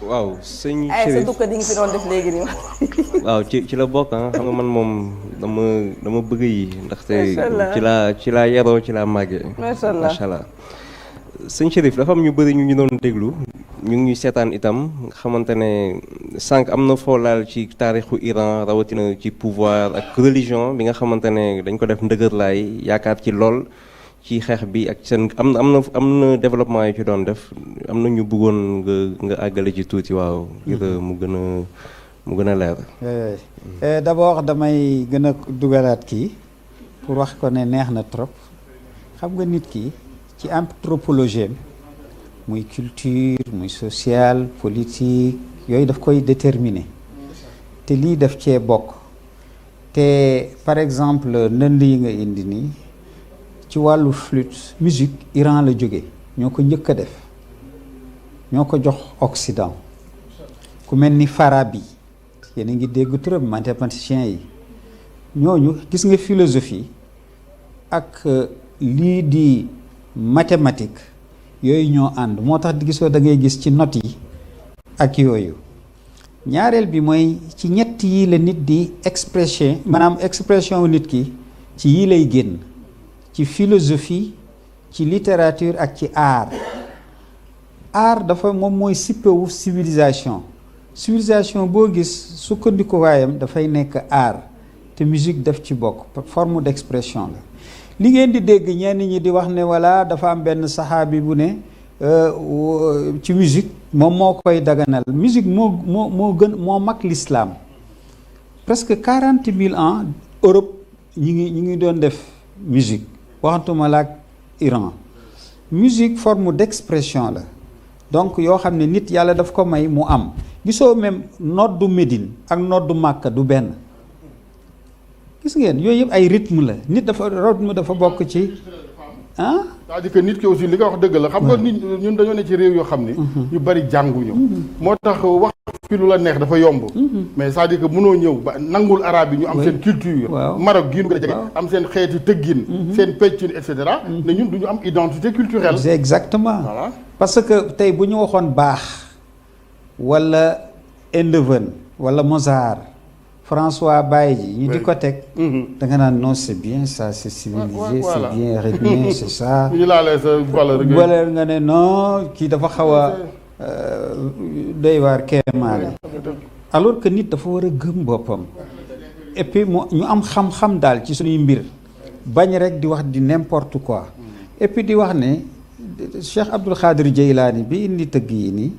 waaw sëñ ay sa Chérif dukka di nga fi doon def léegi nii. waaw ci la bokk xam nga man moom dama bëgg yi ndaxte Macha Allah. ci laa yaroo ci laa màggee Macha Allah. macha allah sëñ Chérif dafa am ñu bëri ñu doon déglu ñu ngi ñuy seetaan itam nga xamante ne sànq am na foo laal ci taarixu Iran rawatina ci pouvoir ak religion bi nga xamante ne dañ ko def ndëgërlaay yaakaar ci lool ci xeex bi ak seen am na développement yu ci doon def am na ñu bëggoon nga àggale ci tuuti waaw ngir mu gën a leer. D'abord damay gën a dugalaat kii pour wax ko ne neex na trop xam nga nit ki ci anthropologie muy culture muy social politique yooyu daf koy déterminer te lii daf cee bokk te par exemple ndënd yi nga indi nii ci wàllu flûte musique Iran la jóge ñoo ko njëkk a def ñoo ko jox Occident ku mel ni Farabi yéen a ngi dégg turam mathématicien yi ñooñu gis nga philosophie ak lii di mathématique yooyu ñoo ànd moo tax di gisoo da ngay gis ci notes yi ak yooyu ñaareel bi mooy ci ñett yi la nit di expression maanaam expression wu nit ki ci yii lay génn ci philosophie ci littérature ak ci art dafa moom mooy sippewu civilisation boo gis sukkandikuwaayam dafay nekk art te musique daf ci bokk forme d'expression la li ngeen di dégg ñenn ñi di wax ne voilà dafa am benn saxaabi bu ne ci musique moom moo koy daganal musique moo mag l'islam presque 40 000 ans Europe ñi ngi doon def musique waxantuma la ak Iran musique forme d'expression la donc yoo xam ne nit yàlla daf ko may mu am gisoo même noddu Médine ak noddu Màkka du benn gis ngeen yooyu yëpp ay rythme la nit rythme dafa bokk ci c'est-à-dire que nit ki aussi li nga wax dëgg la xam nga nit ñun dañoo ne ci réew yoo xam ni ñu bari jànguñu moo tax wax fi lu la neex dafa yomb mais c'est-à-dire que mënoo ñëw ba nangul arabe yi ñu am seen culture Maroc gii nu gën a jege am seen xeeti tëggin seen peccin et cetera ne ñun du ñu am identité culturelle c'est exactement voilà parce que tey bu ñu waxoon Bach wala Beethoven wala Mozart François Baye ji ñu di ko teg da nga naan non c'est bien ça c'est civilisé c'est bien rythmé c'est ça ñu laalee sa valeur nga ne non kii dafa xaw a doy waar kéemaane alors que nit dafa war a gëm boppam et puis ñu am xam-xam daal ci suñuy mbir bañ rek di wax di n'importe quoi et puis di wax ne Cheikh Abdul Khadir Jeylaani bi indi tëgg yi nii